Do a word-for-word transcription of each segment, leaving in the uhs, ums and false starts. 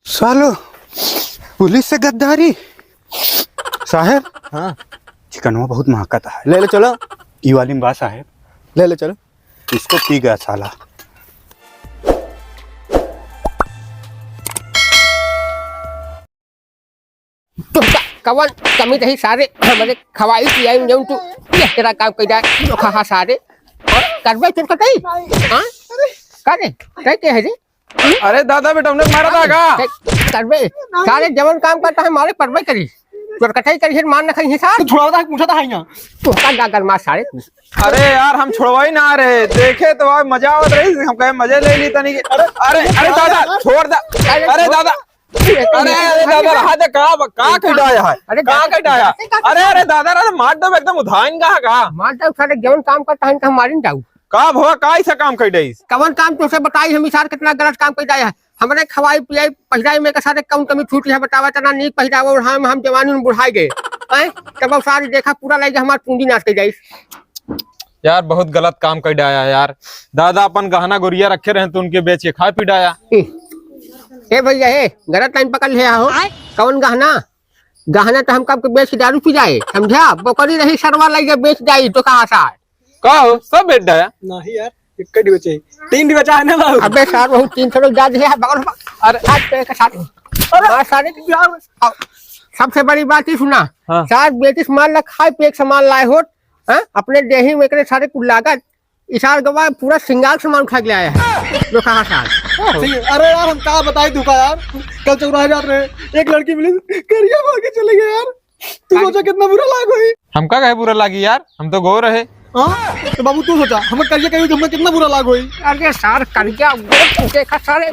सालो, पुलिस से गद्दारी। साहेब। हाँ। चिकनवा बहुत महकत है। ले ले चलो। ई वाली में बा साहेब। ले ले चलो। इसको पी गया साला। तुमका कवन कमी रही सारे, हमरे खवाई पियाई में जौन तू ये तेरा काम कर जाए, जो कहा सारे। और करबे चुन कतई? हाँ? करे? कह के है रे? अरे दादा, बेटा, उन्हें मारा था का? कर-, करबे। सारे जवन काम करता है, मारे परबे करी। चोर कटाई करी है, मार न खाई है सार। तू छुड़ावता है, पूछा था है यहाँ। तू का गागर मार सारे। अरे यार, हम छुड़वाई ना रहे, देखे तो आज मजा आवत रही, हम कहे मजे ले ली तनी के। अरे, अरे, अरे दादा, छोड़ दा। अरे, अरे छोड़। दादा, अरे, अरे दादा, रहा दे, का, का कह डाया है? अरे का दादा, कह डाया? अरे, अरे दादा, अरे मार दो, एकदम उधाइन का है का? मार दो, सारे जवन काम करता है, इनका मारिन जाऊ। का भवा, का ऐसा काम कर डाइस? कवन काम तोसे बताई, हम सार कितना गलत काम कर डाया है। हमरे खवाई पियाई, पहिराई में के सारे कौन कमी छूट है बतावा, तना नीक पहिरावा ओढ़ाए में हम जवानी में बुढ़ाई गए। हैं? तब अब सारी देखा पूरा लाइक हमार पूंजी नाश कर जाइस। यार, बहुत गलत काम कर डाया है यार। दादा अपन गहना गुरिया रखे रहे तो उनके बेच के खा पी डाया। ए भैया, हे, गलत लाइन पकड़ ले हो। कौन गहना? गहना तो हम कब के बेच के दारू पी जाए, समझा? बकरी रही सरवा लाइके बेच जाई तो कहा सार? का हो, सब बेच डाया? नहीं यार, एक ही बचे, तीन ही बचा है ना बाबू? अबे सार, बहुत तीन सौ ज्यादा है, बगल में। अरे, आज पे के साथ। अरे, मार सारे। यार, अब सबसे बड़ी बात ही सुना। हाँ। सार बेटिस माल ला खाए, पेट से माल लाए होत, हाँ? अपने देही में एकरे सारे कुल लागत, इसार गवा पूरा सिंगार सामान उठा के ले आया है। जो कहा सार। सही है। अरे यार, हम का बताई तू का यार, कल चौराहे जात रहे, एक लड़की मिली, करिया बोल के चले गए यार। तू सोचा कितना बुरा लाग होई? हमका काहे बुरा लागी यार, हम तो गो रहे। हाँ? तो बाबू तू सोचा, हमें करिया कहियो कि हमें कितना बुरा लाग होई? अरे सार, करिया देखा सारे,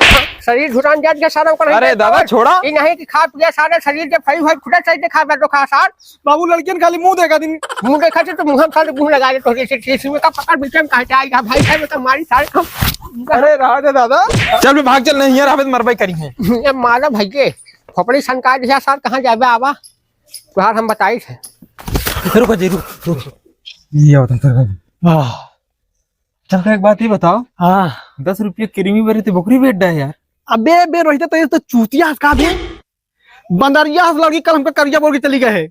शरीर झुरान जात के सारा ओकर अरे दादा, छोड़ा। ई नहीं कि खा पिया सारे शरीर के फई होई, खुदा सही देखा बे तो खा सार। बाबू लड़कियन खाली मुंह देखा दिन। मुंह देखा तो मुंह हम सारे मुंह लगा ले तो जैसे टीसी में का पकड़ बीच में काटे आएगा भाई साहब का मारी सारे। अरे रहा दे दादा। चल बे भाग चल, नहीं यार, अबे मरबे करी है। ये मारा भाई के, खोपड़ी सनका दिया सार, कहाँ जाबे आवा? तुहार हम बताई थे। रुको जी, रुको, रुको। ये बताओ, रुको। आह। चल, एक बात ही बताओ। हाँ। दस रुपये किरमी बरी ते बकरी बेच डाए यार। अबे, बे, रोहित, तो ये तो चूतिया हस का बे? बंदरिया हस लड़की कल हमका करिया बोल के चली गए है।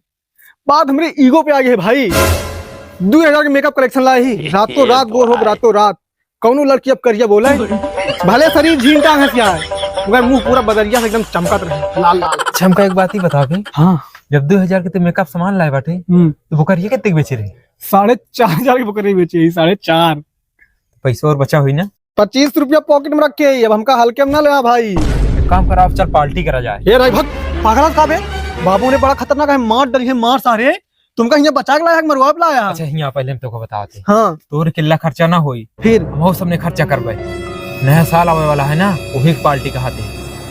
बात हमरे ईगो पे आ गई है भाई। दो हजार के मेकअप कलेक्शन लाए ही। रातों रात गोर हो, रातों रात। कौनो लड़की अब करिया बोले, भले शरीर झींटा है सियार, मगर मुंह पूरा बदरिया से एकदम चमकत रहे, लाल लाल। अच्छा, हमका एक बात ही बता बे। हाँ। जब दो हजार के ते मेकअप सामान लाए बाटे, हम्म। तो बोकरिया कितने के बेचे रहे? साढ़े चार हजार के बोकरी बेचे ही, साढ़े चार। पैसा और बचा हुई ना? पच्चीस रुपया पॉकेट में रखे ही, अब हमका हल्के में ना ले आ भाई। एक काम करा, अब चल पार्टी करा जाए। ए राई भक्त, पागल है का बे? बाबू ने बड़ा खतरनाक है, मार डरी है, मार सारे। तुमका हियाँ बचा के लाया है कि मरवा के लाया है? अच्छा, हियाँ पहले हम तोको बतावत ही। हाँ। तोर किल्ला खर्चा ना होई। फिर? हम सबने खर्चा करबे। नया साल आवे वाला है ना, वही के पार्टी कहा थे।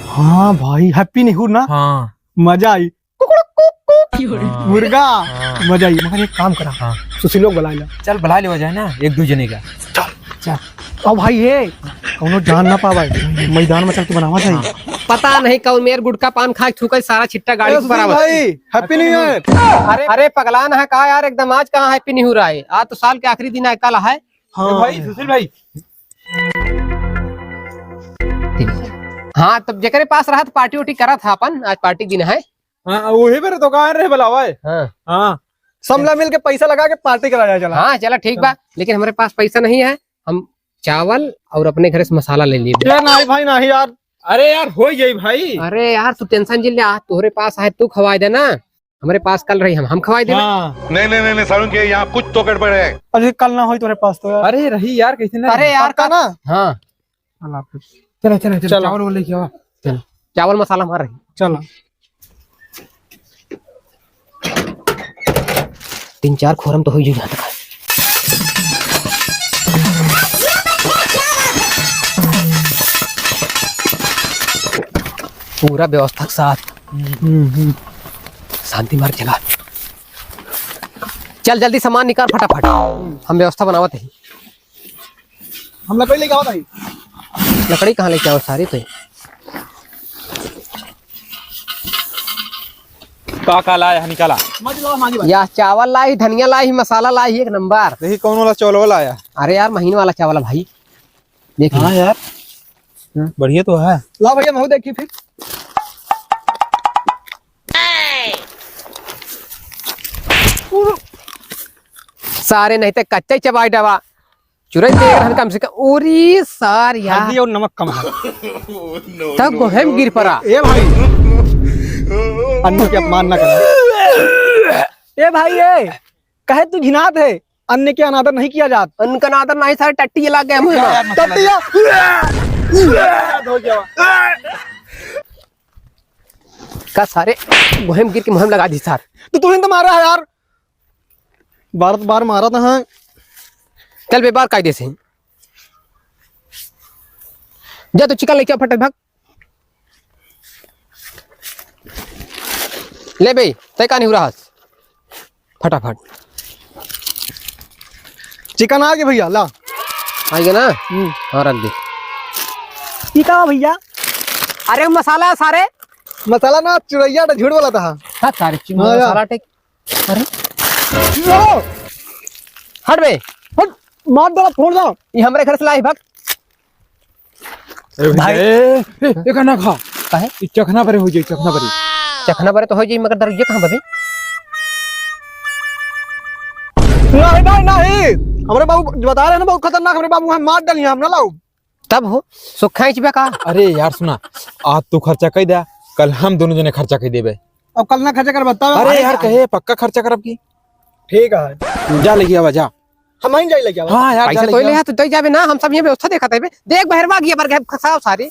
हाँ भाई, Happy New Year ना? हाँ। मजा आई। कुकड़ुक कुक कुक। हाँ। मुर्गा। हाँ। मजा आई। मगर एक काम करा। हाँ। सुशीलो को बुला ला। चल, बुला लेवा जाए ना, एक दो जने का। चल। चल। ओ भाई, ये कौनो जान ना पावे, मैदान में चल के बनावा जाए। हाँ। पता नहीं कौन मेर गुटखा पान खा के थूके सारा छिट्टा गाड़ी ए, के ऊपर सुशील आवा। भाई, Happy New Year। अरे, अरे पगला ना है का यार, एकदम आज कहाँ Happy New Year है? आज तो साल के आखिरी दिन है, कल है। हाँ। ए भाई, सुशील भाई। हाँ, तब जेकरे पास रहा तो पार्टी उर्टी करा था अपन, आज पार्टी के दिन है। हाँ, वही पर दुकान रहे बुलावा है। हाँ। हाँ। सब ला मिल के पैसा लगा के पार्टी करा जाए, चला। हाँ, चला, ठीक बा, लेकिन हमरे पास पैसा नहीं है, हम चावल और अपने घर से मसाला ले लिए। ए, नहीं भाई, नहीं यार। अरे यार, हो जाई भाई। अरे यार, तू tension जिन ले, आ, तोहरे पास है, तू खवाए देना। हमरे पास कल रही, हम, हम खवाए देना। हाँ। नहीं, नहीं, नहीं, नहीं, सारुण के यहाँ कुछ तो गड़बड़ है। अरे, कल ना होई तोहरे पास तो यार। अरे, रही यार, कैसे ना? अरे यार, पक्का का ना? हाँ। चला, चला, चला, चला। चावल वाले क्या? चल, चावल मसाला मार रही। चला। तीन चार खोरम तो हो ही जाता है। पूरा व्यवस्था के साथ। हम्म, हम्म। शांति मार चला। चल जल्दी सामान निकाल फटाफट, हम व्यवस्था बनावत ही। हम लकड़ी लेके आवत हई। लकड़ी कहाँ लेके आओ सारे तो? का का लाया है निकाला? मत लाओ, मांगी भाई। या चावल लाई, धनिया लाई, मसाला लाई, एक नंबर। देखी कौन वाला चावल वाला आया? अरे यार, महीन वाला चावल है भाई, देख हाँ ले। यार, बढ़िया तो है। ला भैया, महू देखी फिर। सारे नहीं ते कच्चा ही चबाई डबा। चुरई दे रहन कम से कम। ओरी सार यार। हल्दी और नमक कम है। तब गोहेम गिर पड़ा। ए भाई, अन्य के अपमान ना करा। ए भाई, ए, कहे तू घिनात है, अन्न के अनादर नहीं किया जात। अन्न का अनादर नहीं, सारे टट्टी लाग गए मुँह में। टट्टी या? का सारे गोहेम गिर के मुँह में लगा दी सार। तो तू ही तो मारा है यार। बार बार मारा था, हाँ। चल बे, बार कायदे से। जा तो चिकन लेके आ, फटाफट भाग। ले बे, तय का नहीं हो रहा? फटाफट। चिकन आ गया भैया, ला। आ गया ना? हम्म। हाँ, रख दे। ई का भैया? अरे मसाला है सारे। मसाला ना, चुरैया तो झूठ बोला था। हाँ, सारे चिकन हाँ, या। मसाला टेक। अरे। ओ! हट बे। हट, मार दो, फोड़ दो। ये हमरे घर से लाई भग। अरे भाई। ए, ए, ए, का ना खा। काहे? ई चखना परे हो जाई, चखना परे। चखना परे तो हो जाई, मगर दरुइया कहाँ बा बे? नहीं, नहीं, नहीं। हमरे बाबू बता रहे हैं ना, बहुत खतरनाक, हमरे बाबू हम मार डालिए, हम ना लाओ। तब हो, सुखाई चिबा का? अरे यार सुना, आज तू खर्चा कई दे, कल हम दोनों जने खर्चा कई देबे। अब कल ना खर्चा कर बताओ। अरे यार, कहे पक्का खर्चा करब की? ठीक है। जा लेके आवा, जा। हम ही जाई लेके आवा। हाँ यार, जा पैसा लेके तो ले आवा। आ, तू तो ही जाबे ना, हम सब ये व्यवस्था देखत है बे। देख बहरवा गया, बर गए फंसाओ सारे।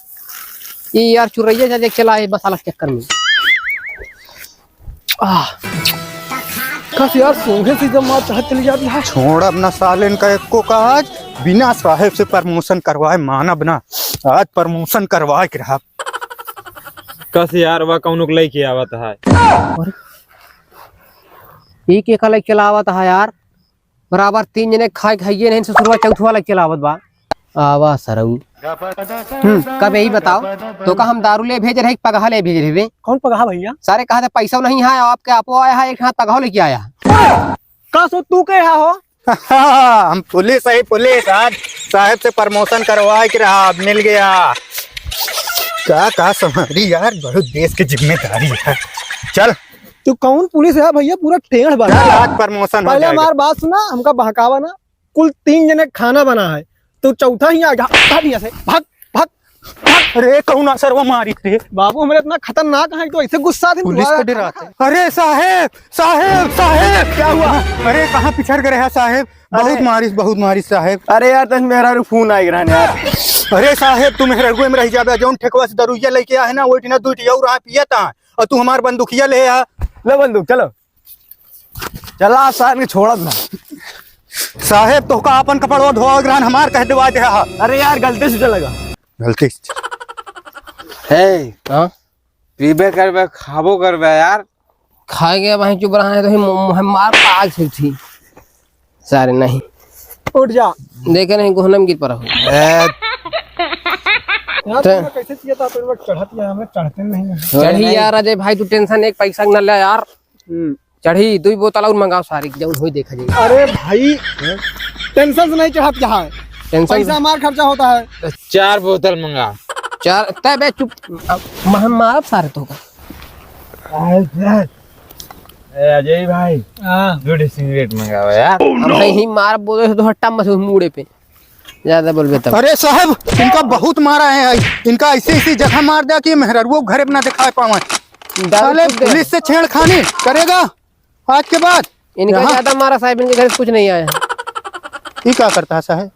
ये यार चुरैया जा, जा चला है मसाला के चक्कर में। आह। कस यार, सोहे से जब मार चाहत चली जाती है। छोड़ब ना साले इनका एको काज, बिना साहेब से promotion करवाए मानब ना। आज promotion करवाए के रहब। कस यार, वा कौनो के लइके आवत है। अरे, ई के का लइके आवत है यार? बराबर तीन जने खाए खाइए नहीं, ससुरवा चौथवा लइके आवत बा। आवा सरऊ। हम्म, कब यही बताओ, तो का हम दारू ले भेज रहे, पगहा ले भेज रहे बे? कौन पगहा भैया? सारे कहा था पैसा नहीं है, आपके आपो आया है, एक हाथ पगहा लेके आया। का सो तू के यहाँ हो? हम पुलिस है, पुलिस। आज साहेब से promotion करवाए के रहा, मिल गया। का, का संभारी यार, बहुत देश की जिम्मेदारी है। चल। तू कौन पुलिस है भैया, पूरा टेढ़ बना। चल, आज promotion हो पहले जाएगा। हमार बात सुना, हमका बहकावा ना। कुल तीन जने खाना बना है, तू चौथा ही आ गया। भाग यहाँ से, भाग, भाग, भाग। अरे, कौन असर वो मारी रे? बाबू, हमरे इतना खतरनाक है, तो ऐसे गुस्सा थे, पुलिस तुम्हारा को डराते। अरे साहेब, साहेब, साहेब, क्या हुआ? अरे, कहाँ पिछड़ गए हैं साहेब? बहुत अरे। मारिस, बहुत मारिस साहेब। अरे यार, तन मेहरारू फोन आए रहने यार। अरे साहेब, तू मेहरारू में रह जाबे, जौन ठेकवा से दरुइया लेके आए ना, वो इतना दूध और आ पिया था, और तू हमार बंदूकिया ले आ। ले बंदूक, चलो। चला, साहब के छोड़त ना। साहेब, तोहका आपन कपड़वा धोआ ग्रहण हमार कह देवा दे हा। अरे यार, गलती से चलेगा। गलती से। हे, हाँ? पीबे करबे, खाबो करबे यार। खाए गया भाई, चुप रहा है तो ही मु-, मुँह मार आग से उठी। सारे नहीं। उठ जा। देखे नहीं, गोहनम गिर पड़ा हो। ए। यार, तो तुमने कैसे किया था, तो चढ़त गया, हमें चढ़ते नहीं है। चढ़ी यार, अजय भाई, तू tension एक पैसा न ले यार। हम्म। चढ़ी, दुई बोतल और मंगाओ सारी, जौन होई देखा जाई। अरे भाई, tension से नहीं चढ़त यहाँ है। Tension पैसा से? हमार खर्चा होता है। तो चार बोतल मंगा। चार, तय बे चुप, अब हम मारब सारे तोहका। ए, अजय भाई, हाँ। दो ठे सिगरेट मंगाओ यार। हम नहीं मारब, बोले तो हट्टा मत मुड़े पे। ज्यादा बोलबे तब। अरे साहब, इनका बहुत मारा है, इनका ऐसी ऐसी जगह मार दिया कि मेहरारुओ घरे ना दिखा पावे। दारू साले पी गए। पुलिस से छेड़खानी करेगा आज के बाद। इनका यहाँ ज्यादा मारा साहब, इनके घर से कुछ नहीं आया। ये क्या करता है साहब?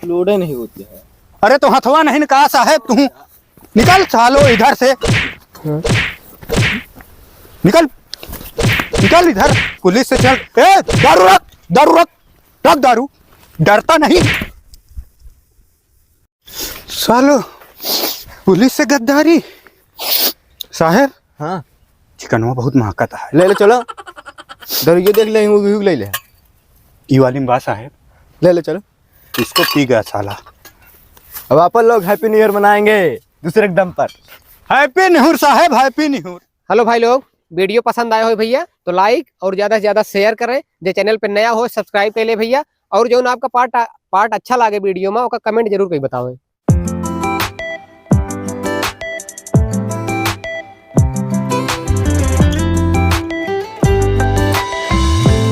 लोडे नहीं होती है। अरे तो हथवा नहीं निकाल साहब, तू निकल सालो इधर से। हाँ। निकल, निकल इधर, पुलिस से छेड़। ए, दारू रख, दारू रख, रख दारू, डरता नहीं। सालो, पुलिस से गद्दारी। साहेब। हाँ। चिकनवा बहुत महकता है। ले ले चलो। दरुइया देख ले, वो भी ले ले। ई वाली में बा साहेब। ले ले चलो। इसको पी गया साला। अब अपन लोग Happy New Year मनाएंगे दूसरे के दम पर। Happy New Year साहेब, Happy New Year। Hello भाई लोग, video पसंद आया हो भैया तो like और ज्यादा से ज्यादा share करें। जे channel पे नया हो subscribe कर ले भैया, और जौन आपका part, part अच्छा लागे video में, ओका comment जरूर कहीं बतावें।